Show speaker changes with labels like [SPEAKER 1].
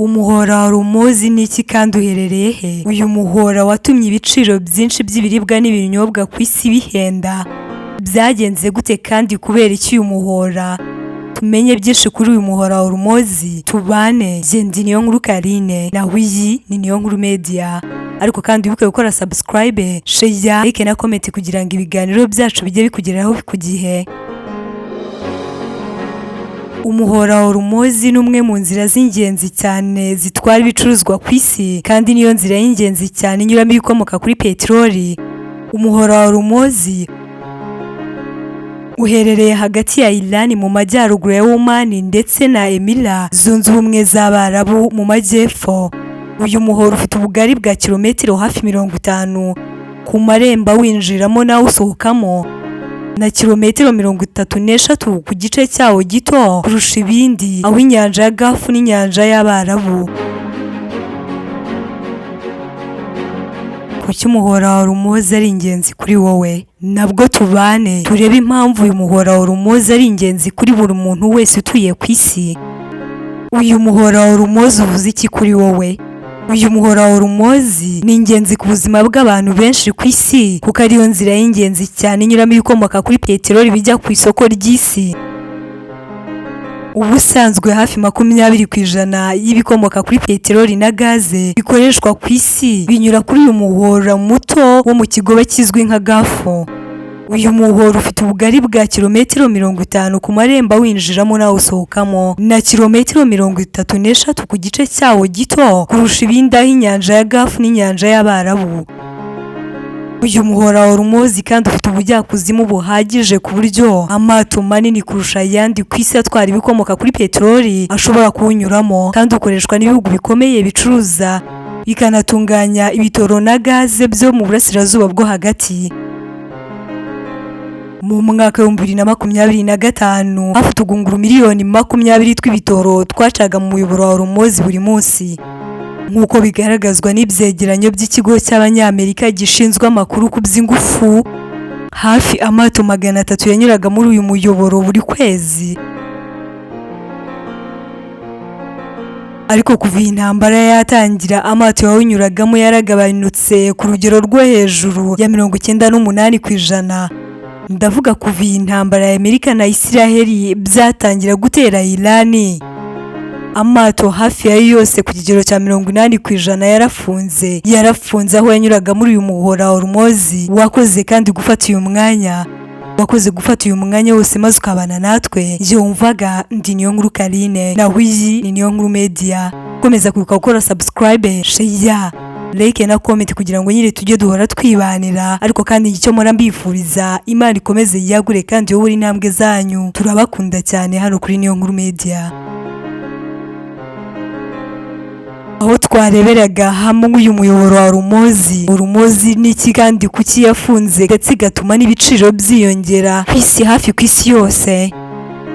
[SPEAKER 1] Umuhora wa Hormuz ni iki kandi uherereye he? Uyu muhora watumye ibiciro byinshi by'ibiribwa n'ibinyobwa ku isi bihenda. Byagenze gute kandi kubera iki uyu muhora? Tumenye byinshi kuri uyu muhora wa Hormuz, tubane. Jye ndi Niyonkuru Karine, naho iyi ni Niyonkuru Media. Ariko kandi wibuke gukora subscribe, share, like na comment kugira ngo ibiganiro byacu bijye bikugeraho ku gihe. Umuhora wa Hormuz ni umwe mu nzira z'ingenzi cyane zitwara ibicuruzwa ku isi, kandi niyo nzira y'ingenzi cyane inyuramo ibikomoka kuri peteroli. Umuhora wa Hormuz uherereye hagati ya Iran mu majyaruguru ya Oman ndetse na Emira Zunze Ubumwe z'Abarabu mu majyepfo. Uyu muhora ufite ubugari bwa kilometero hafi 50 ku marembo awinjiramo n'awusohokamo, na kilometero 33 ku gice cyawo gito kurusha ibindi, aho inyanja ya Gulf n'inyanja y'Abarabu. Kuki umuhora wa Hormuz ari ingenzi kuri wowe? Nabwo tubane turebe impamvu uyu muhora wa Hormuz ari ingenzi kuri buri muntu wese utuye ku isi. Uyu muhora wa Hormuz uvuze iki kuri wowe? Uyu muhora wa Hormuz ni ingenzi ku buzima bw'abantu benshi ku isi, kuko ariyo nzira y'ingenzi cyane inyuramo ibikomoka kuri peteroli bijya ku isoko ry'isi. Ubusanzwe hafi 20% y'ibikomoka kuri peteroli na gaze bikoreshwa ku isi binyura kuri uyu muhora muto wo mu kigobe kizwi nka Gulf. Uyu muhora ufite ubugari bwa kilometero 50 ku marembo awinjiramo n'awusohokamo, na kilometero 33 ku gice cyawo gito kurusha ibindi, aho inyanja ya Gulf n'inyanja y'Abarabu. Uyu muhora wa Hormuz kandi ufite ubujyakuzimu buhagije ku buryo amato manini kurusha ayandi ku isi atwara ibikomoka kuri peteroli ashobora kuwunyuramo, kandi ukoreshwa n'ibihugu bikomeye bicuruza bikanatunganya ibitoro na gaze byo mu Burasirazuba bwo Hagati. Mu mwaka w'2025, hafi utugunguru miliyoni 20 tw'ibitoro twacaga mu muyoboro wa Hormuz buri munsi, nk'uko bigaragazwa n'ibyegeranyo by'ikigo cy'Abanyamerika gishinzwe amakuru ku by'ingufu. Hafi amato 300 yanyuraga muri uyu muyoboro buri kwezi. Ariko kuva iyi ntambara yatangira, amato yawunyuragamo yaragabanutse ku rugero rwo hejuru ya 98%. Ndavuga kuva iyi ntambara ya Amerika na Isiraheli byatangira gutera Irani, amato hafi ya yose ku kigero cya 80% yarafunze, yarafunze aho yanyuraga muri uyu muhora wa Hormuz. Wakoze kandi gufata uyu mwanya, wakoze gufata uyu mwanya wose maze ukabana natwe. Njye wumvaga ndi Niyonkuru Karine, naho iyi ni Niyonkuru Media. Komeza kwibuka gukora subscribe, share, like na comment kugira ngo nyine tujye duhora twibanira. Ariko kandi icyo mpora mbifuriza, Imana ikomeze yagure kandi uyobore intambwe zanyu. Turabakunda cyane hano kuri Niyonkuru Media. Aho twareberaga hamwe uyu muyoboro wa Hormuz. Hormuz ni iki kandi kuki yafunze ndetse igatuma n'ibiciro byiyongera ku isi, hafi ku isi yose?